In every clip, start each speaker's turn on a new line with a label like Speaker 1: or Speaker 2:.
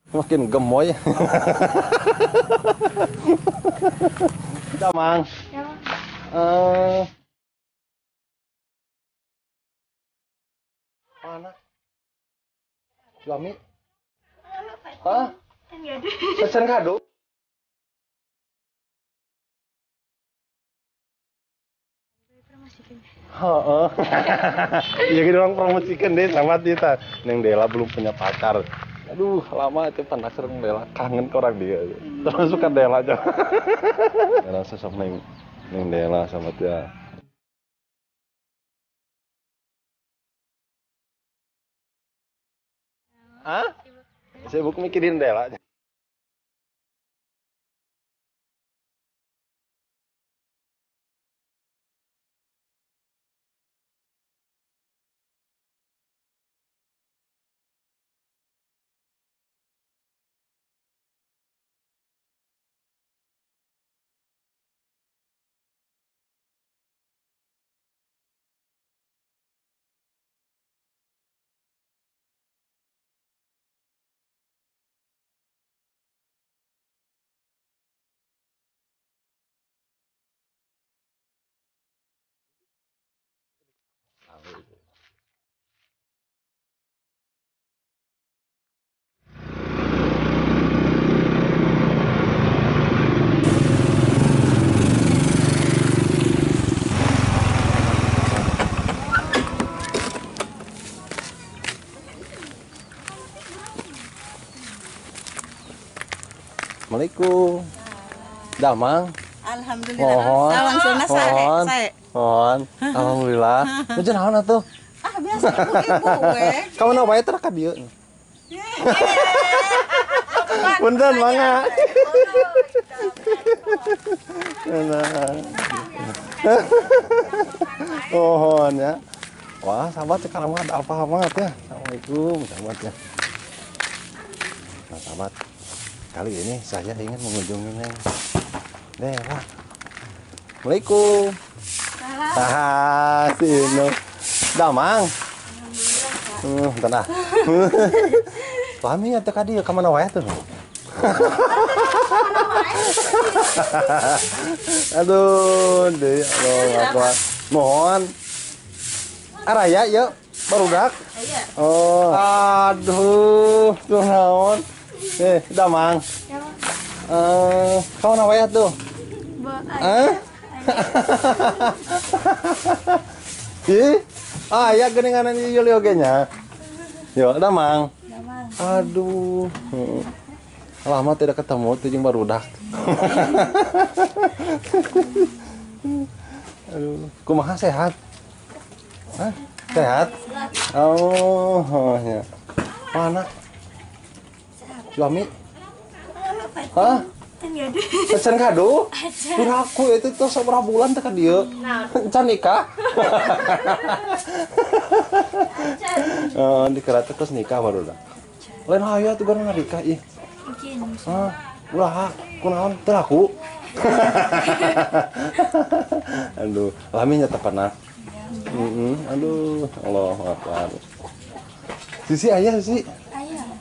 Speaker 1: Makin gemoy. Damang.
Speaker 2: Ya, Bang.
Speaker 1: Mana? Suami? Hah? Pesen kado? Heeh. Ya gitu orang promosikan deh sama kita. Neng Della belum punya pacar. Aduh, lama itu penasaran Della, kangen ke orang dia. Terus suka Della aja. Karena sosok Neng Della sama dia. Hah? Sibuk mikirin Della. Assalamualaikum. Damang.
Speaker 3: Alhamdulillah.
Speaker 1: Mohon.
Speaker 3: Mohon.
Speaker 1: Mohon. Alhamdulillah. Nuju naon atuh?
Speaker 3: Ah, biasa ibu-ibu we.
Speaker 1: Ka mana wae teh ka dieu? Punten mangga. Mohon ya. Wah, sahabat sekarang mah ada apa banget ya. Assalamualaikum, sahabat ya. Nah, sahabat, kali ini saya ingin mengunjungi Neng Della. Assalamualaikum. Ah, sini. Damang. Tenang. Pami atuh ka dieu ka mana wae tuh? Aduh, deui Allah Akbar. Mohon. Araya yeuh, barudak. Oh, aduh, tuh naon? Damang. Ka mana wae tuh? Ih, ah ya geuningan ieu oge nya. Yo, Damang. Aduh. Lama tidak ketemu tuh jeung barudak. Aduh, kumaha sehat? Hah? Sehat? Oh, ya. Mana? Suami? Hah? Pesen kado? Piraku itu tuh seberapa bulan teh ka dieu. Can nikah. Dikira teh terus nikah baru dah. Lain hayu atuh gara nikah ih. Ah, ulah kunaon teu laku. Aduh, lami nya teh pernah. Aduh, Allahu Akbar. Sisi aya sisi.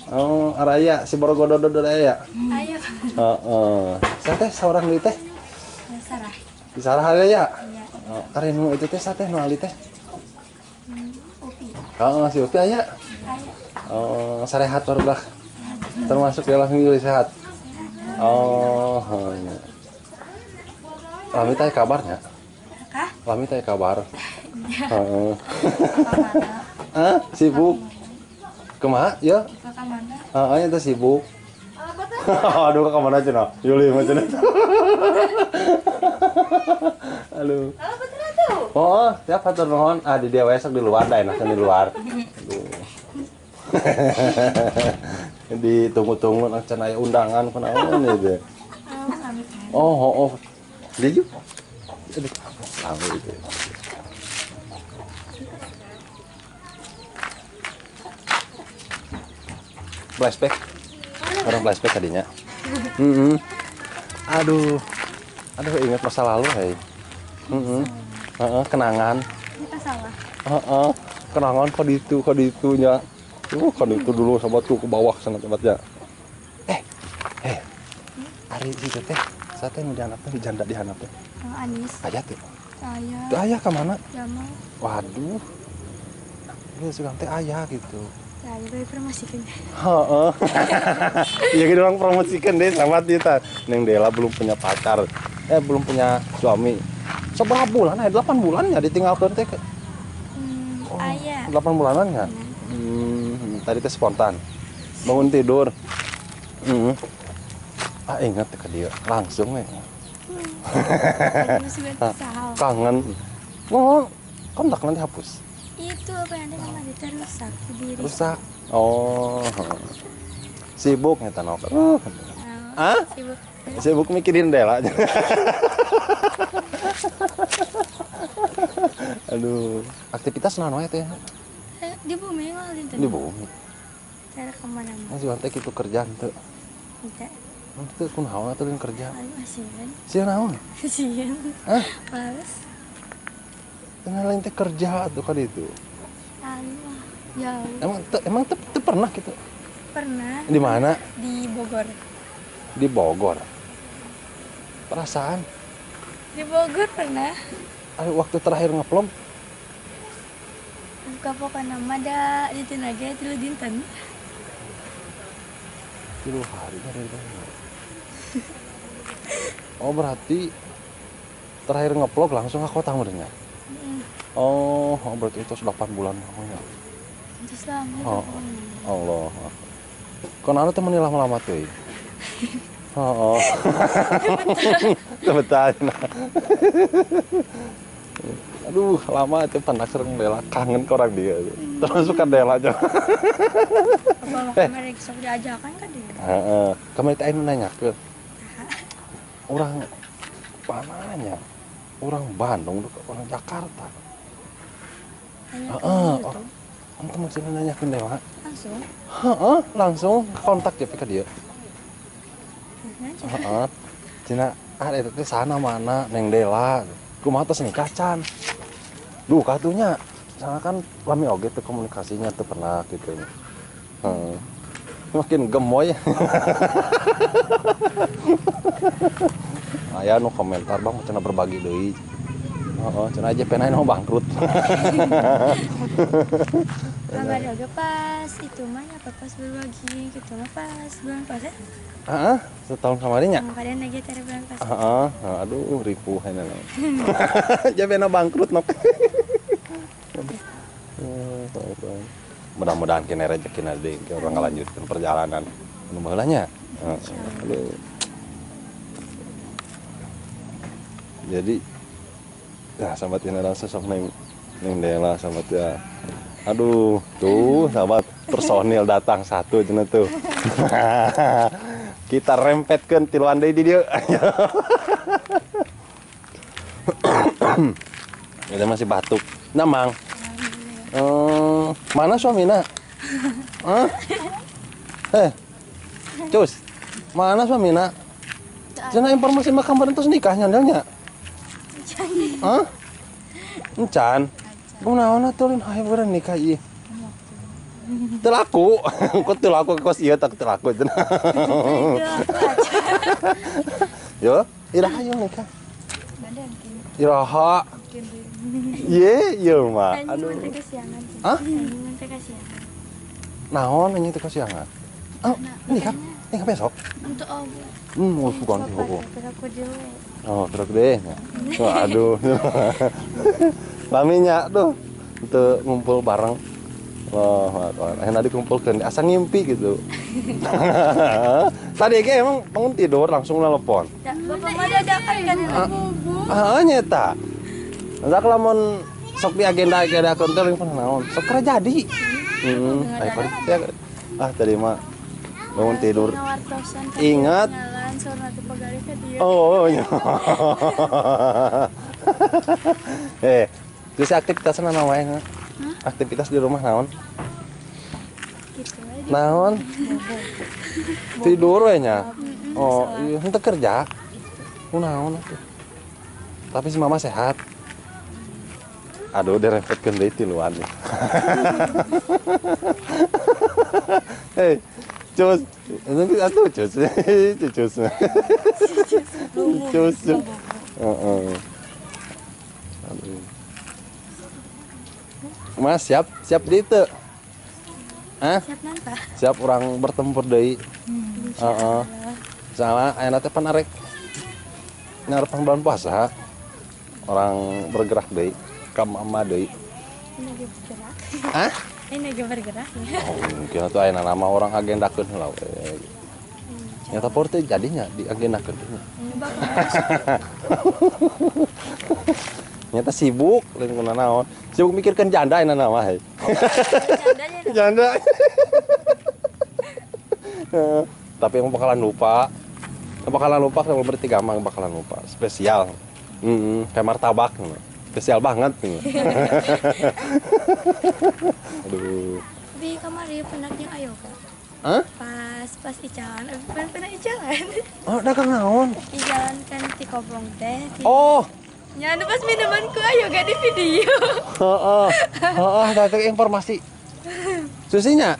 Speaker 1: Oh, araya si borogododo aya.
Speaker 2: Aya.
Speaker 1: Heeh. Saya teh saurang deui teh.
Speaker 2: Sarah.
Speaker 1: Di Sarah aya ya?
Speaker 2: Iya.
Speaker 1: Oh, kari nu itu teh sateh nu ali teh.
Speaker 2: Upi.
Speaker 1: Heeh, si Upi aya.
Speaker 2: Aya.
Speaker 1: Oh, sarehat barudak. Termasuk dia langsung jadi sehat. Oh, iya. Lami teh kabarnya?
Speaker 2: Kah?
Speaker 1: Lami teh kabar.
Speaker 2: Iya.
Speaker 1: Heeh. Hah? Sibuk. Kumaha? Ya.
Speaker 2: Ka mana?
Speaker 1: Heeh, eta sibuk. Aduh, ka mana cenah? Yuli mah cenah. Aduh. Oh, siap hatur nuhun. Ah, di dia we sok di luar da enakan di luar. Aduh. Ditunggu-tunggu can aya undangan kunaon ieu teh. Oh, oh. Dia yuk. Aduh, lama itu. Flashback. Orang flashback tadinya. Aduh. Aduh, ingat masa lalu, hei. Kenangan.
Speaker 2: Kita salah.
Speaker 1: Kenangan kok ditu nya. Kan itu dulu sahabatku ke bawah sana tempatnya. Ari si teteh, saya teh nu dihandap teh janda dihandap teh.
Speaker 2: Anis.
Speaker 1: Aya teh.
Speaker 2: Aya.
Speaker 1: Teu aya ka mana?
Speaker 2: Lama.
Speaker 1: Waduh. Geus sugan teh aya gitu.
Speaker 2: Aya bae promosikeun.
Speaker 1: Heeh. Ya gitu orang promosikeun deh sama kita. Neng Dela belum punya pacar. Belum punya suami. Sabaraha bulan? Aya 8 bulan ya ditinggalkeun teh.
Speaker 2: Oh, aya.
Speaker 1: 8 bulanan ya? Tadi teh spontan. Bangun tidur. Ah ingat ke dia langsung we. Kangen. Ngomong kontak nanti hapus.
Speaker 2: Itu apa yang ada kemarin rusak diri.
Speaker 1: Rusak. Oh. Sibuk nyata nok. Ah?
Speaker 2: Sibuk.
Speaker 1: Sibuk mikirin Dela. Aduh, aktivitas naon wae teh?
Speaker 2: Di bumi mah dinten.
Speaker 1: Di bumi.
Speaker 2: Cara kemana-mana.
Speaker 1: Masih teh kitu kerja henteu.
Speaker 2: Henteu.
Speaker 1: Henteu kunaon atuh lain kerja.
Speaker 2: Sieun.
Speaker 1: Sieun naon?
Speaker 2: Sieun.
Speaker 1: Hah?
Speaker 2: Males.
Speaker 1: Tengah lain teh kerja atuh ka ditu.
Speaker 2: Aduh, jauh.
Speaker 1: Emang teu pernah gitu?
Speaker 2: Pernah.
Speaker 1: Di mana?
Speaker 2: Di Bogor.
Speaker 1: Di Bogor. Perasaan?
Speaker 2: Di Bogor pernah.
Speaker 1: Waktu terakhir ngevlog?
Speaker 2: Buka pokokna mah da di tenaga 3 dinten.
Speaker 1: 3 hari dari Bogor. Oh berarti terakhir ngevlog langsung ke kota meureunnya? Oh, berarti itu 8 bulan pokoknya.
Speaker 2: Terus lama.
Speaker 1: Oh, Allah. Kono teh meuni lama-lama teuing. Heeh. Betul. Aduh, lama itu pendak sering Dela kangen ke orang dia. Terus suka Dela aja.
Speaker 2: Apa kemarin sok diajakan kan dia?
Speaker 1: Heeh. Kemarin teh nanya ke orang pananya, orang Bandung, orang Jakarta. Heeh, orang ente maksudnya nanya ke Dela.
Speaker 2: Langsung?
Speaker 1: Heeh, langsung kontak JP ke dia. Heeh. Cina, ah eta teh sana mana Neng Dela. Kumaha tos nikah can. Duh katunya, sana kan lami oge teh komunikasinya teu pernah gitu. Heeh. Makin gemoy. Aya nu komentar bang cenah berbagi deui. Heeh, cenah aja penain mau bangkrut.
Speaker 2: Kamari oge pas itu mah nya pas berbagi gitu mah pas bulan puasa.
Speaker 1: Heeh, setahun kamarinya.
Speaker 2: Kemarin lagi teh bulan puasa.
Speaker 1: Heeh, aduh ripuh nya. Jepena bangkrut nok. Mudah-mudahan kena rezeki deui ke urang ngalanjutkeun perjalanan. Nu baheula nya. Aduh. Jadi nah sahabat ini langsung sok neng Dela sahabat ya. Aduh, tuh sahabat personil datang satu cenah tuh. Kita rempetkeun tiluan deui di dieu. Itu masih batuk. Nah, Mang. Mana suamina? Hah? Cus. Mana suamina? Cenah informasi mah kemarin terus nikah nyandalnya. Hah? Encan. Kunaon atuh lain hayu beureun nikah ieu. Teu laku. Kok teu laku kos ieu tak teu laku cenah. Yo, iraha yo nikah. Iraha. Ye, ieu mah. Aduh. Hah? Naon anjing teh kasiangan? Ah, nikah. Nikah besok.
Speaker 2: Untuk oh.
Speaker 1: Sugan oh. Oh, terus deh. Aduh. Laminya tuh untuk ngumpul bareng. Oh, akhirnya dikumpulkan asa ngimpi gitu. Tadi ge emang bangun tidur langsung nelpon.
Speaker 2: Bapak mah dadakan kan bubu.
Speaker 1: Heeh nyeta. Enggak lamun sok di agenda-agenda konten telepon naon, sok kera jadi. Heeh. Ah tadi mah bangun tidur. Ingat. Oh, iya. Terus aktivitasnya naon wae? Aktivitas di rumah naon?
Speaker 2: Gitu aja.
Speaker 1: Naon? Tidur we nya. Oh, iya henteu kerja. Kunaon atuh. Tapi si mama sehat. Aduh, direpotkeun deui tiluan. Hei, Cus. Atuh cus. Cus. Cus. Heeh. Mas siap, siap di itu. Hah?
Speaker 2: Siap napa?
Speaker 1: Siap orang bertempur deui. Heeh. Soalnya ayeuna teh pan arek ngarep bulan puasa. Orang bergerak deui, ka mama deui.
Speaker 2: Ini lagi bergerak.
Speaker 1: Hah?
Speaker 2: Ini lagi bergerak ya.
Speaker 1: Oh, mungkin atuh ayeuna nama orang agendakeun heula we. Nyata por teh jadinya diagendakeun teh. Nyata sibuk lain kuna naon. Sibuk mikirkeun janda ayeuna mah hei. Janda. Tapi emang bakalan lupa. Bakalan lupa kalau berarti gampang bakalan lupa. Spesial. Kayak martabak gitu. Spesial banget gitu. Aduh.
Speaker 2: Di kamari pernah jeung ayo Kak.
Speaker 1: Hah?
Speaker 2: Pas icalan, pernah icalan.
Speaker 1: Oh, dagang naon?
Speaker 2: Icalan kan ti kobong teh.
Speaker 1: Oh.
Speaker 2: Nya anu pas minumanku ayo gak di video.
Speaker 1: Heeh. Heeh, datang informasi. Susinya?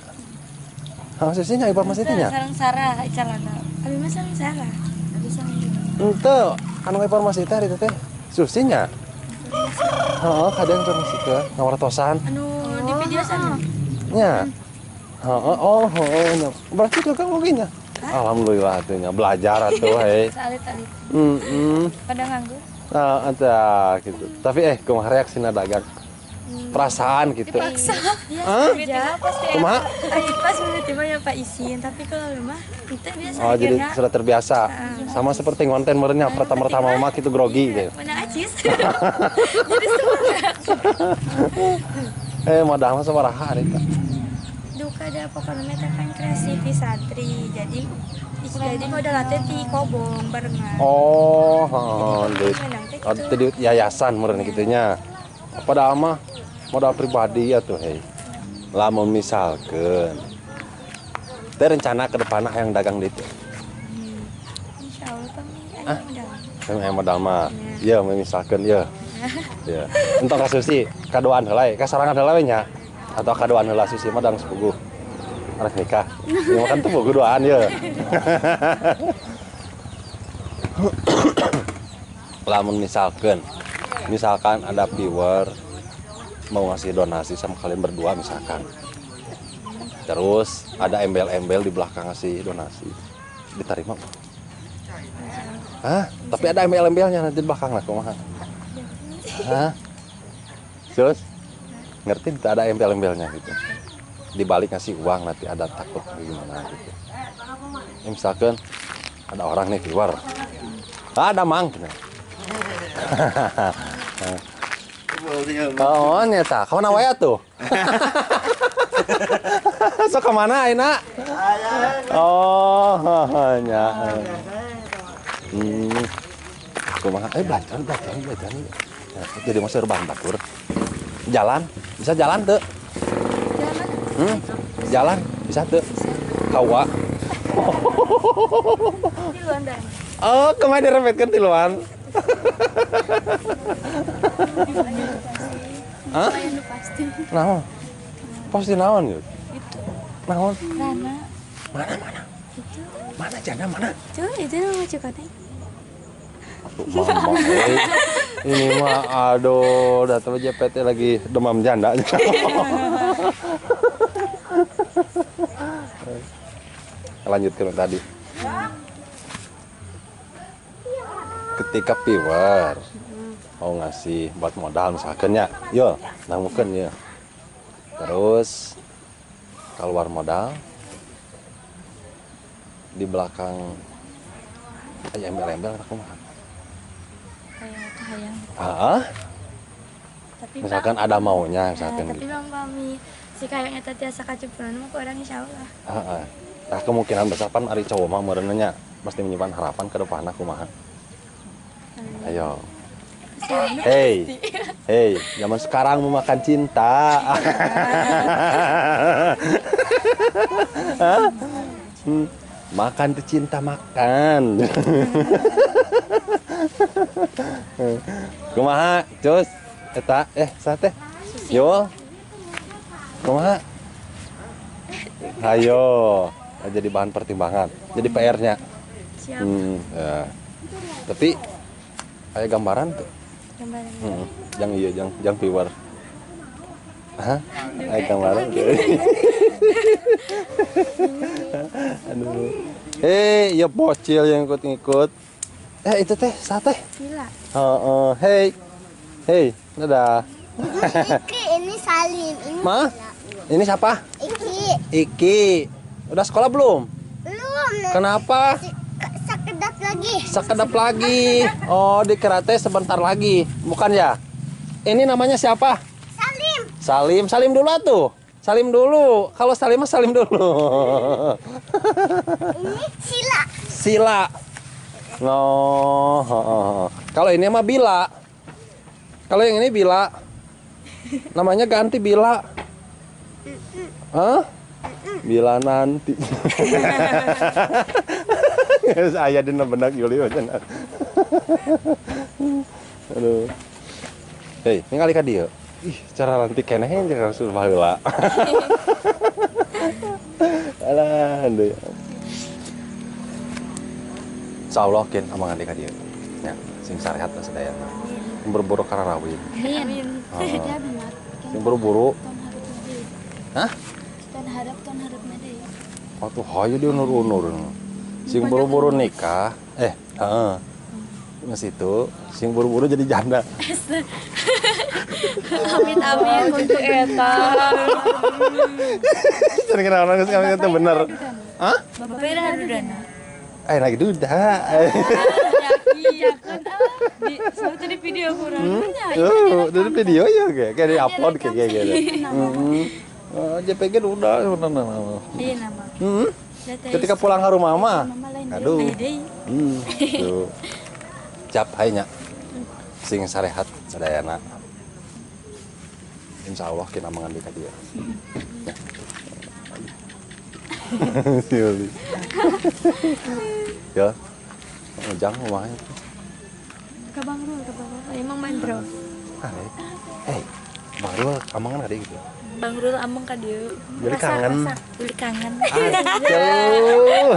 Speaker 1: Hah, susinya informasi teh nya?
Speaker 2: Sareng Sarah icalana. Abi mah sareng Sarah. Abi sareng.
Speaker 1: Henteu, anu informasi teh ari teh. Susinya? Heeh, kadang informasi teh ngawartosan.
Speaker 2: Anu di video sana.
Speaker 1: Nya. Heeh, oh, heeh. Berarti dagang oge nya. Alhamdulillah atuh nya belajar atuh hei.
Speaker 2: Salit-alit.
Speaker 1: Heeh.
Speaker 2: Pada nganggur.
Speaker 1: Nah, ada gitu. Tapi kumaha reaksina dagang? Perasaan gitu.
Speaker 2: Dipaksa.
Speaker 1: Hah?
Speaker 2: Ya,
Speaker 1: kumaha?
Speaker 2: Pas mimiti mah ya Pak izin, tapi kalau rumah itu biasa.
Speaker 1: Oh, jadi sudah terbiasa. Sama seperti konten merenya pertama-tama mah gitu grogi gitu.
Speaker 2: Mana acis. Jadi semangat.
Speaker 1: Modal mah sabaraha ari teh?
Speaker 2: Duka ada pokoknya teh kan kreasi ti santri. Jadi modal teh ti kobong barengan.
Speaker 1: Oh, heeh. Jadi yayasan meureun kitu nya. Padahal mah modal pribadi atuh hei. Lamun misalkeun teh rencana ke depanna hayang dagang di teh.
Speaker 2: Insyaallah pami aya modal.
Speaker 1: Aya modal mah. Ieu misalkeun ieu. Ya. Entong ka Susi, kaduaan heula ka sarangan heula we nya. Atau kaduaan heula Susi mah dang sepuguh. Arek nikah. Ya makan tuh puguh duaan ieu. Lamun misalkan ada viewer mau ngasih donasi sama kalian berdua misalkan, terus ada embel-embel di belakang ngasih donasi, diterima? Hah? Tapi ada embel-embelnya nanti di belakang lah, kumaha? Hah? Terus ngerti tidak ada embel-embelnya gitu, dibalik ngasih uang nanti ada takut gimana gitu. Ya, misalkan ada orang nih viewer, ada mang. Oh, nyata. Kemana wae atuh? Sok kemana ayeuna? Oh, nya. Kumaha? Belajar. Jadi masih rebahan batur. Jalan, bisa jalan teu?
Speaker 2: Jalan.
Speaker 1: Jalan, bisa teu? Kawa.
Speaker 2: Tiluan dah.
Speaker 1: Oh, kemana direpetkeun tiluan? Hah?
Speaker 2: Pasti.
Speaker 1: Naon? Pasti naon gitu?
Speaker 2: Itu.
Speaker 1: Naon?
Speaker 2: Rana.
Speaker 1: Mana?
Speaker 2: Itu.
Speaker 1: Mana janda mana?
Speaker 2: Itu nama cukatnya.
Speaker 1: Aduh, mama, ini mah aduh, datang JPT lagi demam janda. Lanjut ke tadi. Ketika viewer mau ngasih buat modal misalkan ya, yo, namukan ya. Terus keluar modal di belakang kayak embel-embel aku mah.
Speaker 2: Kayak kahayang.
Speaker 1: Ah?
Speaker 2: Tapi
Speaker 1: misalkan ada maunya misalkan
Speaker 2: tapi
Speaker 1: gitu.
Speaker 2: Bang Pami si kayaknya tadi asa kacupuran mah ku urang insyaallah.
Speaker 1: Heeh. Nah, kemungkinan besar pan ari cowok mah meureun nya pasti menyimpan harapan ke depan aku mah. Ayo. Hey, hey, zaman sekarang memakan cinta. Hah? Makan tuh cinta makan. Kumaha, cus? Eta, sate. Yo. Kumaha? Ayo. Jadi bahan pertimbangan. Jadi PR-nya.
Speaker 2: Siap.
Speaker 1: Ya. Tapi kayak gambaran tuh.
Speaker 2: Gambaran.
Speaker 1: Jang iya, jang viewer. Hah? Kayak gambaran tuh. Aduh. Ya bocil yang ikut-ikut. Itu teh, sate.
Speaker 2: Gila.
Speaker 1: Heeh, hey. Hey, dadah.
Speaker 4: Iki, ini Salim, ini.
Speaker 1: Ma? Ini siapa?
Speaker 4: Iki.
Speaker 1: Iki. Udah sekolah belum?
Speaker 4: Belum.
Speaker 1: Kenapa?
Speaker 4: Sekedap lagi.
Speaker 1: Sekedap lagi. Oh, di karate sebentar lagi. Bukan ya? Ini namanya siapa?
Speaker 4: Salim.
Speaker 1: Salim, Salim dulu tuh. Salim dulu. Kalau Salim mah Salim dulu.
Speaker 4: Ini Sila.
Speaker 1: Sila. Oh. Kalau ini mah Bila. Kalau yang ini Bila. Namanya ganti Bila. Hah? Bila nanti. Saya dina benak Yuli. Aduh. Hei, ningali ka dieu. Ih, cara nanti keneh jeung langsung baheula. Alah, deui. Insyaallah kin amangan ka dieu. Nya, sing sarehat sadayana. Buru-buru kararawin.
Speaker 2: Amin.
Speaker 1: Sing buru-buru. Hah?
Speaker 2: Tahun harap deui.
Speaker 1: Atuh hayu dia unur-unur. Sing buru-buru nikah, heeh. Mas itu sing buru-buru jadi janda.
Speaker 2: Amin amin untuk eta.
Speaker 1: Sering kenal orang kami itu bener. Hah?
Speaker 2: Bapak era dudana.
Speaker 1: Lagi duda.
Speaker 2: Iya kan. Di soalnya di video kurang.
Speaker 1: Dari video ya kayak di upload kayak gitu. JPG udah sebenarnya.
Speaker 2: Iya nama.
Speaker 1: Ketika pulang ke rumah mah. Aduh. Tuh. Cap haynya. Sing sarehat sadayana. Insya Allah kita mengambil ka dieu. Si Yuli. Ya. Ujang kumaha itu?
Speaker 2: Ka Bang Rul, ka Bang Rul. Emang mandro.
Speaker 1: Hei, Bang Rul amangan ka dieu gitu.
Speaker 2: Bang Rul ameng ka dieu.
Speaker 1: Jadi kangen.
Speaker 2: Jadi kangen.
Speaker 1: Aduh.